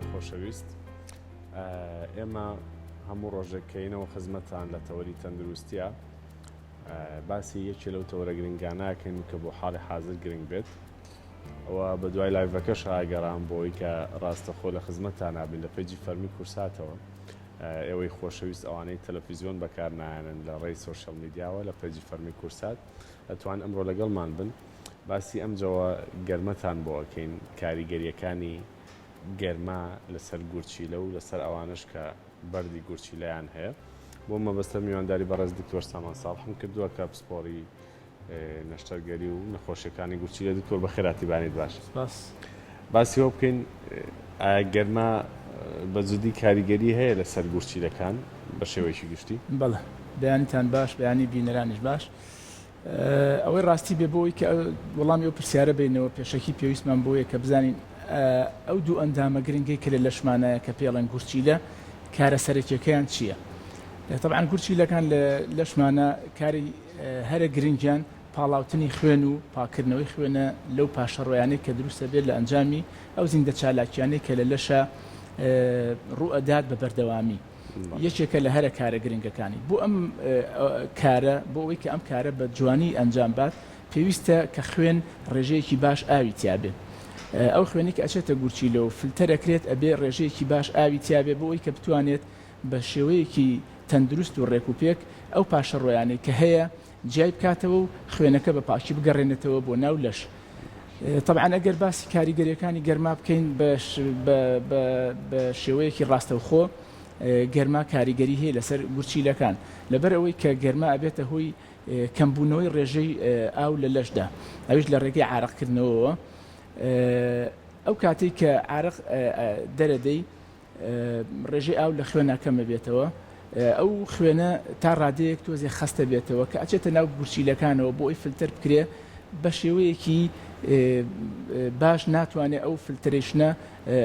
بینەرانی خۆشەویست ئێمە هەموو ڕۆژێک کەینەوە خزمەتان لە تەوەری تەندروستیە باسی یەکێ لەو تەوەرە گرنگاناکەین کە بۆ حاڵی حاضر گرنگ بێت ئەوە بە دوای لایڤەکەش ئاگەڕام بۆی کە ڕاستەخۆ لە خزمەتتان نابین لە page ی فەرمی کورساتەوە ئێوەی خۆشەویست ئەوانەی تەلەفیزیۆن بەکار نایەنن لە ڕێی social media وە لە page ی فەرمی کورسات ئەتوان ئەمڕۆ لەگەڵمان بن باسی ئەم جەوە گەرمەتان بۆ ئەکەین کاریگەریەکانی گەرما لەسەر گورچیلە و لەسەر ئەوانەش کە بەردی گورچیلەیان هەیە بۆ مەبەستە میوانداری بەڕێز دکتۆر سامان ساڵحم کردووە کە پسپۆڕی نەشتەرگەری و نەخۆشیەکانی گورچیلە دکتۆر بەخێراتی بانیت باش. سپاس. باسی ئەوە بکەین ئایا گەرما بە جدی کاریگەری هەیە لەسەر گورچیلەکان بە شێوەیەکی گشتی؟ بەڵێ بەیانیتان باش بەیانی بینەرانیش باش. ئەوەی ڕاستی بێ بۆ ئەوەی کە وەڵامی ئەو پرسیارە بینەوە پێشەکی پێویستمان بۆیە کە بزانین ئەو دوو ئەندامە گرنگەی کە لە لەشمانایە کە پێڵێن گورچیلە کارە سەرەکیەکەیان چییە؟ تەبعەن گورچیلەکان لە لەشمانە کاری هەرە گرنگیان پاڵاوتنی خوێن و پاککردنەوەی خوێنە لەو پاشەڕۆیانەی کە دروست دەبێت لە ئەنجامی ئەو زیندە چالاکیانەی کە لە لەشا ڕووئەدات بە بەردەوامی یەکێکە لە هەرە کارە گرنگەکانی بۆ ئەم کارە بۆ ئەوەی کە ئەم کارە بە جوانی ئەنجام بات پێویستە کە خوێن ڕێژەیەکی باش ئاوی تیابێ ئەو خوێنی کە ئەچێتە گورچیلە و فلتەرەکرێت ئەبێ ڕێژەیەکی باش ئاوی تیابێ بۆ ئەوەی کە بتوانێت بە شێوەیەکی تەندروست و ڕێکوپێک ئەو پاشەڕۆیانەی کە هەیە جیای بکاتەوە و خوێنەکە بە پاکی بگەڕێنێتەوە بۆ ناو لەش. تەبعەن ئەگەر باسی کاریگەریەکانی گەرما بکەین بە شێوەیەکی ڕاستەوخۆ گەرما کاریگەری هەیە لەسەر گورچیلەکان لەبەر ئەوەی کە گەرما ئەبێتە هۆی کەمبوونەوەی ڕێژەی ئاو لە لەشدا ئەویش لە ڕێگەی عارەقکردنەوەوە ئەو کاتێک کە عارەق دەرەدەی ڕێژەی ئاو لە خوێنا کەم ئەبێتەوە، ئەو خوێنە تا ڕادەیەک تۆزێ خەستە بێتەوە کە ئەچێتە ناو گورچیلەکانەوە بۆ ئەوی فلتەر بکرێ بە شێوەیەکی باش ناتوانێ ئەو filtration ە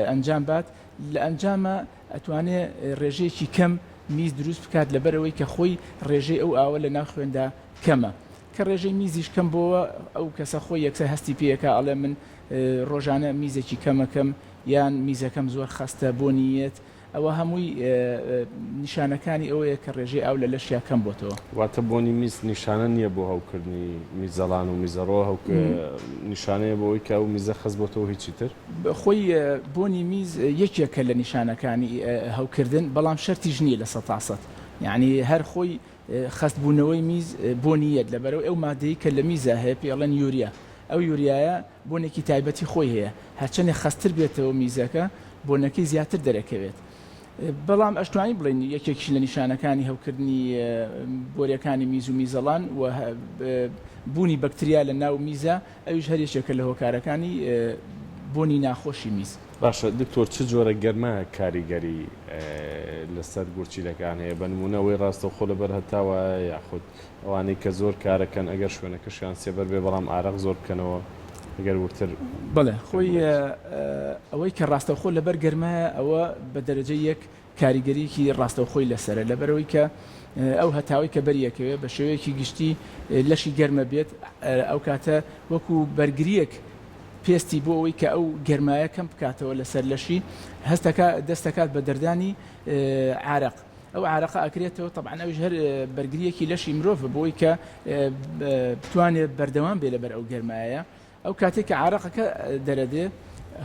ئەنجام بات لە ئەنجامە ئەتوانێ ڕێژەیەکی کەم میز دروست بکات لەبەرئەوەی کە خۆی ڕێژەی ئەو ئاوە لە ناو خوێندا کەمە کە ڕێژەی میزیش کەم بۆوە ئەو کەسە خۆی یەکسەر هەستی پێ ئەکا ئەڵێ من ڕۆژانە میزێکی کەمەکەم یان میزەکەم زۆر خەستە بۆنی یەت، ئەوە هەمووی نیشانەکانی ئەوەیە کە ڕێژەی ئاو لە لەشیا کەم بۆتەوە. واتە بۆنی میز نیشانە نییە بۆ هەوکردنی میزەڵان و میزەڕۆ، نیشانەیە بۆ ئەوەی کە ئەو میزە خەست بۆتەوە و هیچی تر؟ خۆی بۆنی میز یەکێکە لە نیشانەکانی هەوکردن، بەڵام شەرتیش نییە 100% یانی هەر خۆی خەست بوونەوەی میز بۆنی یەت لەبەرئەوەی ئەو مادەی کە لە میزا هەیە پێی ئەڵێن یوریا ئەو یوریایە بۆنێکی تایبەتی خۆی هەیە هەرچەندێ خەستتر بێتەوە میزەکە بۆنەکەی زیاتر دەرەکەوێت بەڵام ئەشتوانین بڵێین یەکێکیش لە نیشانەکانی هەوکردنی بۆریەکانی میز و میزەڵان و بوونی بەکتریا لە ناو میزە ئەویش هەر یەکێکە لە هۆکارەکانی بۆنی ناخۆشی میز. باشە دکتۆر چ جۆرە گەرمایەک کاریگەری لەسەر گورچیلەکان هەیە بە نمونە ئەوەی ڕاستەوخۆ لەبەر هەتاوایە یاخود ئەوانەی کە زۆر کارەکەن ئەگەر شوێنەکەشیان سێبەر بێ بەڵام ئارەق زۆر بکەنەوە ئەگەر وردتر بەڵێ خۆی ئەوەی کە ڕاستەوخۆ لەبەر گەرمایە ئەوە بە دەرەجەی یەک کاریگەریی ڕاستەوخۆی لەسەرە، لەبەرئەوەی کە ئەو هەتاوەی کە بەریەکەوێ بە شێوەیەکی گشتی لەشی گەرمە بێت ئەوکاتە وەکو بەرگرییەک پێستی بۆ ئەوەی کە ئەو گەرمایە کەم بکاتەوە لەسەر لەشی هەستەکە دەستەکات بە دەردانی عارەق ئەو عارەقە ئەکرێتەوە تەبعەن ئەویش هەر بەرگرییەکی لەشی مرۆڤە بۆی کە بتوانێت بەردەوام بێ لەبەر ئەو گەرمایە. ئەو کاتەی کە عارەقەکە دەرەدێ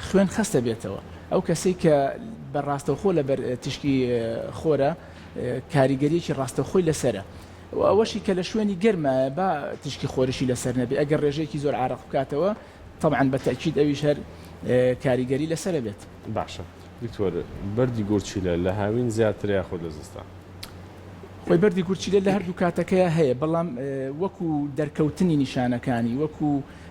خوێن خەست دەبێتەوە، ئەو کەسەی کە بە ڕاستەوخۆ لەبەر تیشکی خۆرە کاریگەریەکی ڕاستەوخۆی لەسەرە و ئەوەشی کە لە شوێنی گەرمایە با تیشکی خۆرشی لەسەر نەبێ ئەگەر ڕێژەیەکی زۆر عارەق بکاتەوە تەبعەن بە تەئکید ئەویش هەر کاریگەری لەسەرە بێت. باشە دکتۆر بەردی گورچیلە لە هاوین زیاترە یاخود لە زستان؟ خۆی بەردی گورچیلە لە هەردوو کاتەکەیا هەیە، بەڵام وەکو دەرکەوتنی نیشانەکانی، وەکو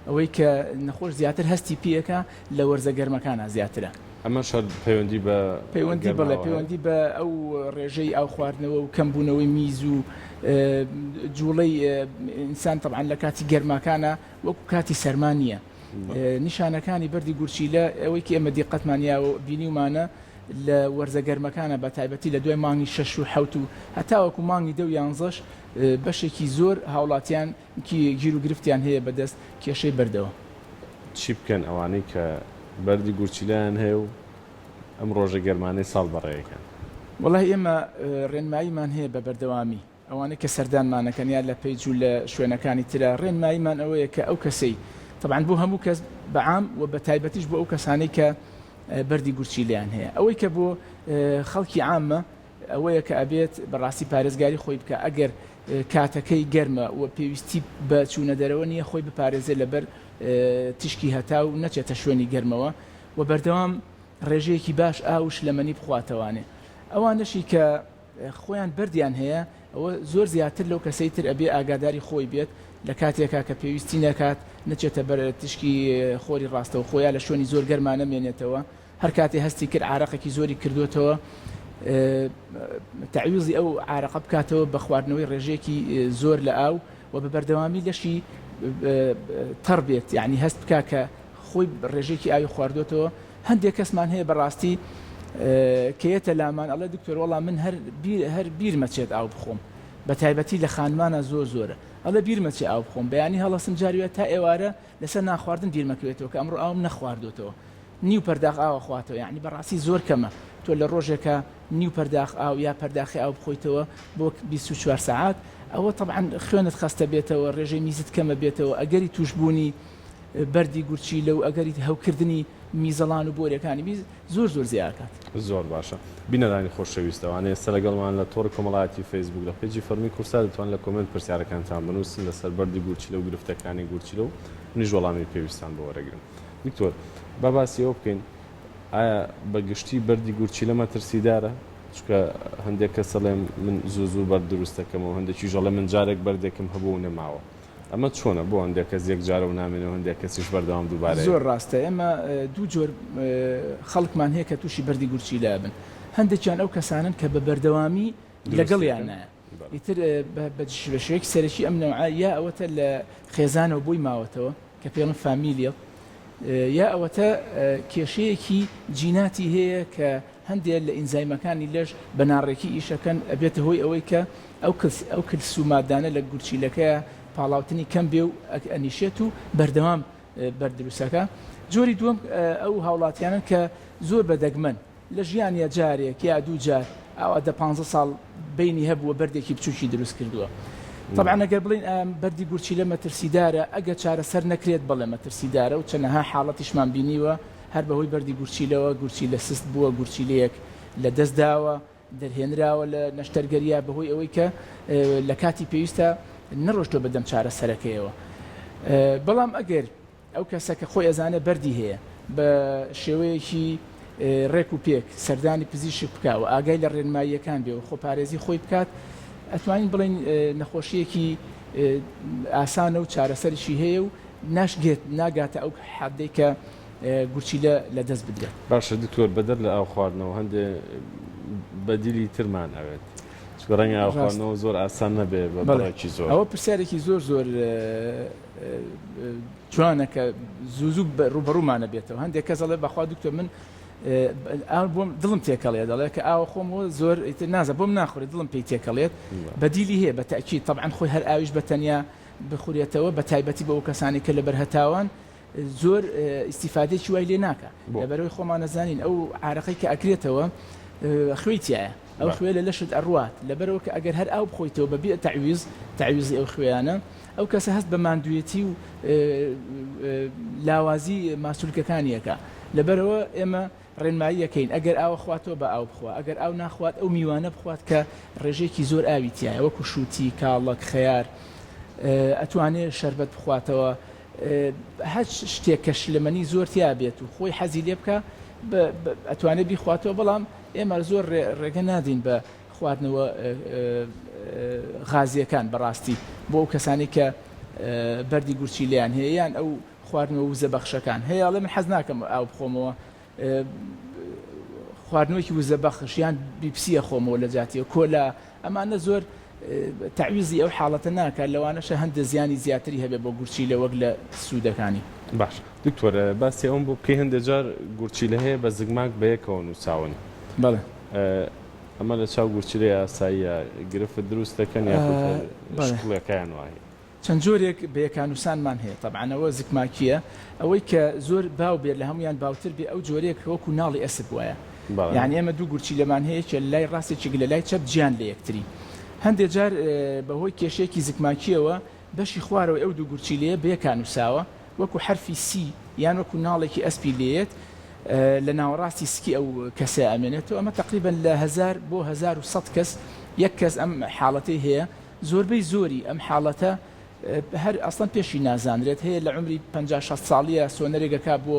ئەوەی کە نەخۆش زیاتر هەستی پێیەکا لە وەرزە گەرمەکانا زیاترە. ئەمەش هەر پەیوەندی بە پەیوەندی بەڵێ گەرماوە هەیە؟ پەیوەندی بە ئەو ڕێژەی ئاو خواردنەوە و کەمبوونەوەی میز و جوڵەی ئینسان تەبعەن لە کاتی گەرماکانا وەکو کاتی سەرما نییە. نیشانەکانی بەردی گورچیلە ئەوەی کە ئێمە دیقەتمان یاوە بینیومانە لە وەرزە گەرمەکانە بە تایبەتی لە دوای مانگی شەش و حەوت و هەتاوەکو مانگی دە و یانزەش بەشێکی زۆر هاوڵاتیان گیر و گرفتیان هەیە بەدەست کێشەی بەردەوە. چی بکەن ئەوانەی کە بەردی گورچیلەیان هەیە و. ئەم ڕۆژە گەرمانەی ساڵ بەڕێکەن؟ وەڵاهی ئێمە ڕێنماییمان هەیە بە بەردەوامی ئەوانەی کە سەردانمانەکەن یا لە page و لە شوێنەکانی ترا ڕێنماییمان ئەوەیە کە ئەو کەسەی تەبعەن بۆ هەموو کەس بە عام و بە تایبەتیش بۆ ئەو کەسانەی کە بەردی گورچیلەیان هەیە ئەوەی کە بۆ خەڵکی عامە ئەوەیە کە ئەبێت بەڕاستی پارێزگاری خۆی بکا ئەگەر کاتەکەی گەرمە و پێویستی بە چوونە دەرەوە نییە خۆی بپارێزێت لەبەر تیشکی هەتاو نەچێتە شوێنی گەرمەوە و بەردەوام ڕێژەیەکی باش ئاو و شلەمەنی بخواتەوانێ ئەوانەشی کە خۆیان بەردیان هەیە ئەوە زۆر زیاتر لەو کەسەی تر ئەبێ ئاگاداری خۆی بێت لە کاتێکا کە پێویستی نەکات نەچێتە بەر تیشکی خۆری ڕاستەوخۆ یا لە شوێنی زۆر گەرما نەمێنێتەوە هەر کاتێ هەستی کرد عارەقێکی زۆری کردووەتەوە تەعویزی ئەو عارەقە بکاتەوە بە خواردنەوەی ڕێژەیەکی زۆر لە ئاو و بە بەردەوامی لەشی تەڕ بێت یعنی هەست بکا کە خۆی ڕێژەیەکی ئاوی خواردووەتەوە هەندێک کەسمان هەیە بەڕاستی کە یەتە لامان ئەڵێ دکتۆر وەڵا من هەر بیر هەر بیرمەچێت ئاو بخۆم بە تایبەتی لە خانمانە زۆر زۆرە ئەڵێ بیرمەچێ ئاو بخۆم بەیانی هەڵەسم جاروێ تا ئێوارە لەسەر ناخواردن بیرمەکەوێتەوە کە ئەمڕۆ ئاوم نەخواردوتەوە نیو پەرداخ ئاو ئەخواتەوە یەعنی بەڕاستی زۆر کەمە تۆ لە ڕۆژێکا نیو پەرداخ ئاو یا پەرداخی ئاو بخۆیتەوە بۆ 24 سەعات ئەوە تەبعەن خوێنت خەستە بێتەوە ڕێژەی میزت کەمە بێتەوە ئەگەری توشبوونی بەردی گورچیلە و ئەگەری هەوکردنی میزەڵان و بۆریەکانی میز زۆر زۆر زیاکات. زۆر باشە بینەرانی خۆشەویست ئەوانەی ئێستا لەگەڵمان لە تۆڕی کۆمەڵایەتی فەیسبوک لە page ی فەرمی کوردسات دەتوانن لە comment پرسیارەکانتان بنووسن لەسەر بەردی گورچیلە و گرفتەکانی گورچیلە و منیش وەڵامی پێویستان بۆ وەرەگرم. دکتۆر با باسی ئەوە بکەین ئایا بە گشتی بەردی گورچیلە مەترسیدارە؟ چونکە هەندێک کەس ئەڵێ من زوو زوو بەرد دروست دەکەم و هەندێکیش ئەڵێ من جارێک بەردێکم هەبوو و نەماوە. ئەمە چۆنە؟ بۆ هەندێک کەس یەک جارە و نامێنێ و هەندێک کەسیش بەردەوام دووبارەیە؟ زۆر ڕاستە ئێمە دوو جۆر خەڵکمان هەیە کە تووشی بەردی گورچیلە ئەبن هەندێکیان ئەو کەسانەن کە بە بەردەوامی لەگەڵیانایە ئیتر بە شێوەیەکی سەرەکی ئەم نەوعە یا ئەوەتە لە خێزانەوە بۆی ماوەتەوە کە پێڵن familial یا ئەوەتە کێشەیەکی جیناتی هەیە کە هەندێک لە ئینزایمەکانی لەش بە ناڕێکی ئیشەکەن ئەبێتە هۆی ئەوەی کە ئەو کلس ئەو کلس و مادانە لە گورچیلەکەیا پاڵاوتنی کەم بێ و ئەنیشێت و بەردەوام بەرد دروستەکە جۆری دووەم ئەو هاوڵاتیانەن کە زۆر بە دەگمەن لە ژیانیا جارێک یا دوو جار ئاوا دە پانزە ساڵ بەینی هەبووە بەردێکی بچووکی دروست کردووە. تەبعەن ئەگەر بڵێین ئایا بەردی گورچیلە مەترسیدارە ئەگەر چارەسەر نەکرێت بەڵێ مەترسیدارە و چەنەها حاڵەتیشمان بینیوە هەر بەهۆی بەردی گورچیلەوە گورچیلە سست بووە گورچیلەیەک لە دەست داوە دەرهێنراوە لە نەشتەرگەرییا بەهۆی ئەوەی کە لە کاتی پێویستا نەڕۆشتووە بەدەم چارەسەرەکەیەوە بەڵام ئەگەر ئەو کەسە کە خۆی ئەزانێ بەردی هەیە بە شێوەیەکی ڕێک و پێک سەردانی پزیشک بکا و ئاگای لە ڕێنماییەکان بێ و خۆپارێزی خۆی بکات ئەتوانین بڵێین نەخۆشییەکی ئاسانە و چارەسەریشی هەیە و ناشگێت ناگاتە ئەو حەدەی کە گورچیلە لە دەست بدرێت. باشە دکتۆر بەدەر لە ئاو خواردنەوە هەندێ بەدیلی ترمان ئەوێت چونکە ڕەنگە ئاو خواردنەوە زۆر ئاسان نەبێ بە بڕێکی زۆر. ئەوە پرسیارێکی زۆر زۆر جوانە کە زوو زوو ڕووبەڕوومانە بێتەوە هەندێک کەس ئەڵێ بەخوا دکتۆر من ئاو بۆم دڵم تێکەڵێ دەڵێ کە ئاوە خۆمەوە زۆر ئیتر نازە بۆم ناخورێت دڵم پێی تێکەڵێت بەدیلی هەیە بە تەئکید تەبعەن خۆی هەر ئاویش بە تەنیا بخورێتەوە بە تایبەتی بۆ ئەو کەسانی کە لەبەر هەتاوان زۆر ئیستیفادەیەکی وای لێ ناکا لەبەرەوەی خۆمان ئەزانین ئەو عارەقەی کە ئەکرێتەوە خوێی تیایە ئەو خوێ لە لەشت ئەڕوات لەبەرەوە کە ئەگەر هەر ئاو بخۆیتەوە بە بێ تەعویز تەعویزی ئەو خوێیانە ئەو کەسە هەست بە ماندوێتی و لاوازی ماسولکەکانی ئەکا لەبەرەوە ئێمە ڕێنمایی ئەکەین ئەگەر ئاو ئەخواتەوە با ئاو بخوا ئەگەر ئاو ناخوات ئەو میوانە بخوات کە ڕێژەیەکی زۆر ئاوی تیایە وەکو شوتی کاڵەک خەیار ئەتوانێ شەربەت بخواتەوە هەچ شتێک کە شلەمەنی زۆر تیا بێت و خۆی حەزی لێ بکا ئەتوانێت بیخواتەوە بەڵام ئێمە زۆر ڕێگە نادەین بە خواردنەوە غازیەکان بەڕاستی بۆ ئەو کەسانی کە بەردی گورچیلەیان هەیە یان ئەو خواردنەوە وزە بەخشەکان هەیە ئەڵێ من حەز ناکەم ئاو بخۆمەوە خواردنەوەکی وزە بەخش یان بیپسیە خۆمەوە لە جاتیە کۆلا ئەمانە زۆر تەعویزی ئەو حاڵەتە ناکات لەوانەشە هەندێ زیانی زیاتری هەبێت بۆ گورچیلە وەک لە سوودەکانی. باش دکتۆر باسی ئەوەم بۆ بکەی هەندێ جار گورچیلە هەیە بە زگماک بەیەکەوە نووساون. بەڵێ. ئەمە لە چاو گورچیلەی ئاساییە گرفت دروست دەکەن یاخود هەر شکڵەکەیان وایە؟ چەند جۆرێک بەیەکانووسانمان هەیە تەبعەن ئەوە زکماکییە ئەوەی کە زۆر باو بێت لە هەموویان باوتر بێ ئەو جۆرەیە کە وەکوو ناڵی ئەسپ وایە. یانی ئێمە دوو گورچیلەمان هەیە یەکێ لە لای ڕاست یەکێک لە لای چەپ جیان لە یەکتری. هەندێ جار بەهۆی کێشەیەکی زکماکییەوە بەشی خوارەوەی ئەو دوو گورچیلەیە بەیەکا نووساوە وەکو حەرفی سی یان وەکو ناڵێکی ئەسپی لێیەت لە ناوەڕاستی سکی ئەو کەسە ئەمێنێتەوە ئەمە تەقریبەن لە هەزار بۆ 1100 کەس یەک کەس ئەم حاڵەتەی هەیە زۆربەی زۆری ئەم حاڵەتە هەر ئەسڵەن پێشی نازانرێت هەیە لە عومری 50 60 ساڵیە سۆنەرێک ئەکا بۆ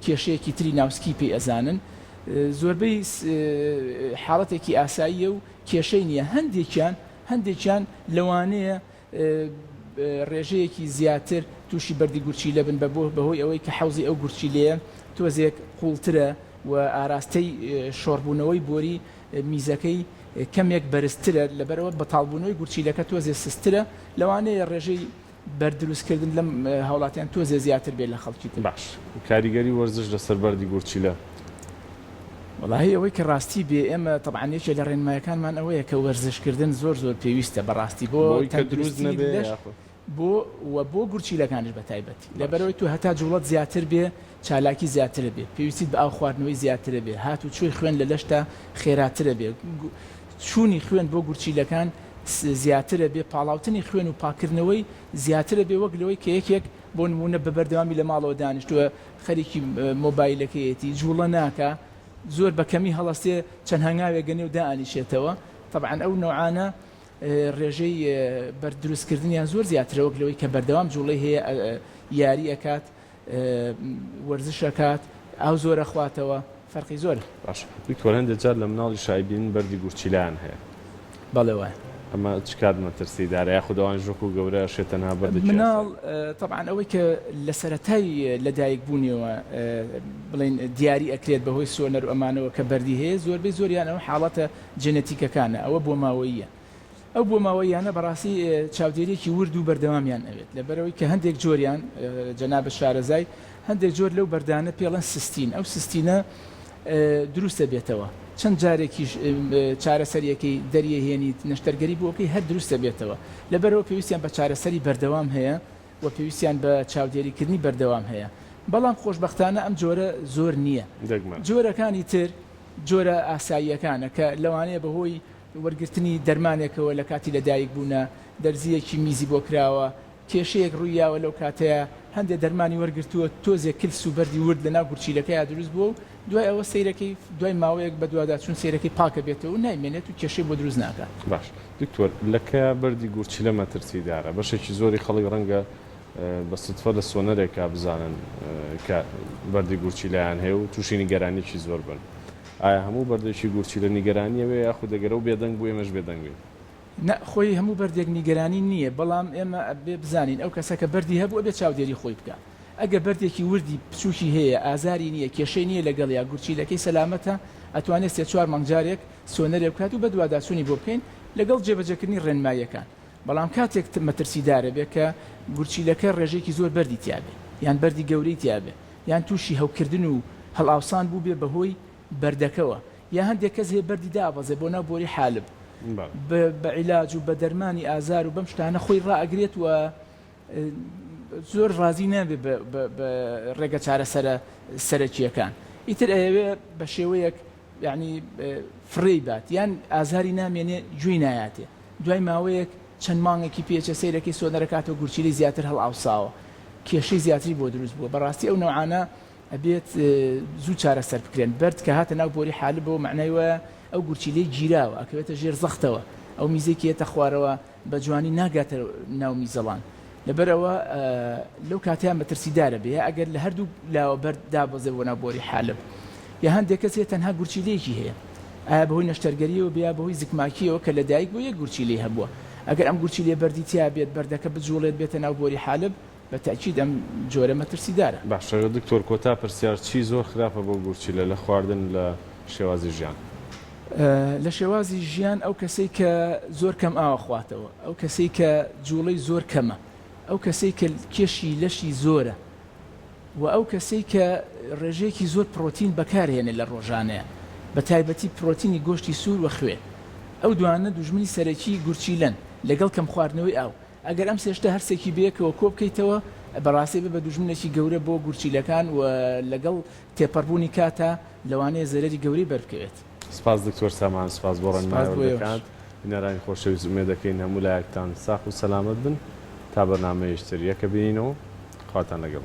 کێشەیەکی تری ناوسکی پێی ئەزانن زۆربەی حاڵەتێکی ئاساییە و کێشەی نییە هەندێکیان هەندێکیان لەوانەیە ڕێژەیەکی زیاتر تووشی بەردی گورچیلە بن بەهۆی ئەوەی کە حەوزی ئەو گورچیلەیە تۆزێک قووڵترە و ئاراستەی شۆڕبوونەوەی بۆری میزەکەی کەمێک بەرزترە، لەبەرئەوە بەتاڵبوونەوەی گورچیلەکە تۆزێ سسترە، لەوانەیە ڕێژەی بەرد دروستکردن لەم هاوڵاتیان تۆزێ زیاتر بێت لە خەڵکی تر. باش کاریگەری وەرزش لەسەر بەردی گورچیلە؟ وەڵاهی ئەوەی کە ڕاستی بێ ئێمە تەبعەن یەکێ لە ڕێنمایەکانمان ئەوەیە کە وەرزش کردن زۆر زۆر پێویستە بەڕاستی بۆ بۆی کە دروست تەندروستی نەبێ لەش یاخود؟ بۆ و بۆ گورچیلەکانیش بە تایبەتی باش. لەبەرئەوەی تۆ هەتا جوڵەت زیاتر بێ چالاکی زیاترە بێ پێویستیت بە ئاو خواردنەوەی زیاترە بێ هات و چۆی خوێن لە لەشتا خێراترە بێ چوونی خوێن بۆ گورچیلەکان زیاترە بێ پاڵاوتنی خوێن و پاککردنەوەی زیاترە بێ وەک لەوەی کە یەکێک بۆ نموونە بە بەردەوامی لە ماڵەوە دانیشتووە خەریکی مۆبایلەکەیەتی جوڵە ناکا زۆر بە کەمی هەڵەستێ چەند هەنگاوێک گەنێ و دائەنیشێتەوە تەبعەن ئەو نەوعانە ڕێژەی بەرد دروستکردنیان زۆر زیاترە وەک لەوەی کە بەردەوام جوڵەی هەیە یاری ئەکات وەرزش ئەکات ئاو زۆر ئەخواتەوە فەرقی زۆرە. باشە دکتۆر هەندێک جار لە مناڵیشا ئەیبینن بەردی گورچیلەیان هەیە. بەڵێ وایە. ئەمە چ کات مەترسیدارە یاخود ئەوانیش وەکو گەورە ئەشێ تەنها بەردێکی مناڵ ئاسایی. تەبعەن ئەوەی کە لە سەرەتای لەدایک بوونیەوە بڵێین دیاری ئەکرێت بەهۆی سۆنەر و ئەمانەوە کە بەردی هەیە زۆربەی زۆریان ئەو حاڵەتە جێنێتیکەکانە ئەوە بۆماوەییە ئەو بۆماوەییانە بەڕاستی چاودێرییەکی ورد و بەردەوامیان ئەوێت، لەبەرئەوەی کە هەندێک جۆریان، جەنابت شارەزای، هەندێک جۆر لەو بەردانە پێڵێن سستین، ئەو سستینە دروست ئەبێتەوە، چەند جارێکیش چارەسەرییەکەی دەریەهێنیت، نەشتەرگەری بۆ بکەی هەر دروست ئەبێتەوە، لەبەرئەوە پێویستیان بە چارەسەری بەردەوام هەیە و پێویستیان بە چاودێریکردنی بەردەوام هەیە، بەڵام خۆشبەختانە ئەم جۆرە زۆر نییە، جۆرەکانی تر جۆرە ئاساییەکانە کە لەوانەیە بەهۆی وەرگرتنی دەرمانێکەوە لە کاتی لەدایکبوونا، دەرزییەکی میزی بۆ کراوە، کێشەیەک ڕووییاوە لەو کاتەیا هەندێ دەرمانی وەرگرتووە، تۆزێک کلس و بەردی ورد لەناو گورچیلەکەیا دروست بووە و دوای ئەوە سەیرەکەی دوای ماوەیەک بەدواداچوون سەیرەکەی پاکەبێتەوە و نایمێنێت و کێشەی بۆ دروست ناکات. باش دکتۆر لە کەیا بەردی گورچیلە مەترسیدارە؟ بەشێکی زۆری خەڵک ڕەنگە بە سوتفە لە سۆنەرێکا بزانن کە بەردی گورچیلەیان هەیە و تووشی نیگەرانیەکی زۆر بن. ئایا هەموو بەردێکی گورچیلە نیگەرانیە وێ یاخود ئەگەر ئەو بێدەنگ بوو ئێمەش بێدەنگ بین؟ نا خۆی هەموو بەردێک نیگەرانی نییە بەڵام ئێمە ئەبێ بزانین ئەو کەسە کە بەردی هەبوو ئەبێ چاودێری خۆی بکا ئەگەر بەردێکی وردی بچوکی هەیە ئازاری نییە کێشەی نییە لەگەڵیا گورچیلەکەی سەلامەتە ئەتوانێ سێ چوار مانگ جارێک سۆنەرێ بکات و بەدواداچوونی بۆ بکەین لەگەڵ جێبەجێکردنی ڕێنماییەکان بەڵام کاتێک مەترسیدارە بێ کە گورچیلەکە ڕێژەیەکی زۆر بەردی تیابێ یان بەردی گەورەی تیابێ یان تووشی هەوکردن و هەڵئاوسان بووبێ بەهۆی بەردەکەوە یا هەندێک کەس هەیە بەردی دابەزێ بۆ ناو بۆری حالب بە عیلاج و بە دەرمانی ئازار و بەم شتانە خۆی ڕائەگرێت و زۆر ڕازی نابێ بە ڕێگە چارەسەرە سەرەکییەکان ئیتر ئەیەوێ بە شێوەیەک یعنی فڕێی بات یان ئازاری نامێنێ گوێی نایاتێ دوای ماوەیەک چەند مانگێکی پێچێ سەیرەکەی سۆنەرەکاتەوە گورچیلەی زیاتر هەڵئاوساوە کێشەی زیاتری بۆ دروست بووە بەڕاستی ئەو نەوعانە ئەبێت زوو چارەسەر بکرێن بەرد کە هاتە ناو بۆری حالبەوە مەعنای وایە ئەو گورچیلەی گیراوە ئەکەوێتە ژێر زەختەوە ئەو میزەی کە یەتە خوارەوە بە جوانی ناگاتە ناو میزەڵان لەبەرئەوە لەو کاتەیا مەترسیدارە بێ یا ئەگەر لە هەردوو لاوە بەرد دابەزێ بۆ ناو بۆری حالب یا هەندێک کەس هەیە تەنها گورچیلەیەکی هەیە ئایا بەهۆی نەشتەرگەریەوە بێ یا بەهۆی زکماکیەوە کە لەدایک بووە یەک گورچیلەی هەبووە ئەگەر ئەم گورچیلەیە بەردی تیا بێت بەردەکە بجوڵێت بێتە ناو بۆری حالب بە تەئکید ئەم جۆرە مەترسیدارە. باشە دکتۆر کۆتا پرسیار چی زۆر خراپە بۆ گورچیلە لە خواردن لە شێوازی ژیان؟ لە شێوازی ژیان ئەو کەسەی کە زۆر کەم ئاو ئەخواتەوە، ئەو کەسەی کە جوڵەی زۆر کەمە، ئەو کەسەی کە کێشی لەشی زۆرە و ئەو کەسەی کە ڕێژەیەکی زۆر پڕۆتین بەکارهێنێت لە ڕۆژانەیا بە تایبەتی پڕۆتینی گۆشتی سوور و خوێ ئەو دوانە دوژمنی سەرەکی گورچیلەن لەگەڵ کەم خواردنەوەی ئاو ئەگەر ئەم سێ شتە هەرسێکی بەیەکەوە کۆبکەیتەوە بەڕاستی ئەبێ بە دوژمنێکی گەورە بۆ گورچیلەکان و لەگەڵ تێپەڕبوونی کاتا لەوانەیە زەرەری گەورەی بەربکەوێت. سپاس دکتۆر سامان سپاس بۆ سپاس ڕێنمایە بۆ ئێوەش. وردەکانت. بینەرانی خۆشەویست ئومێد دەکەین هەموو لایەکتان ساخ و سەلامەت بن تا بەرنامەیەکی تر یەکە بینینەوە خواتان لەگەڵ.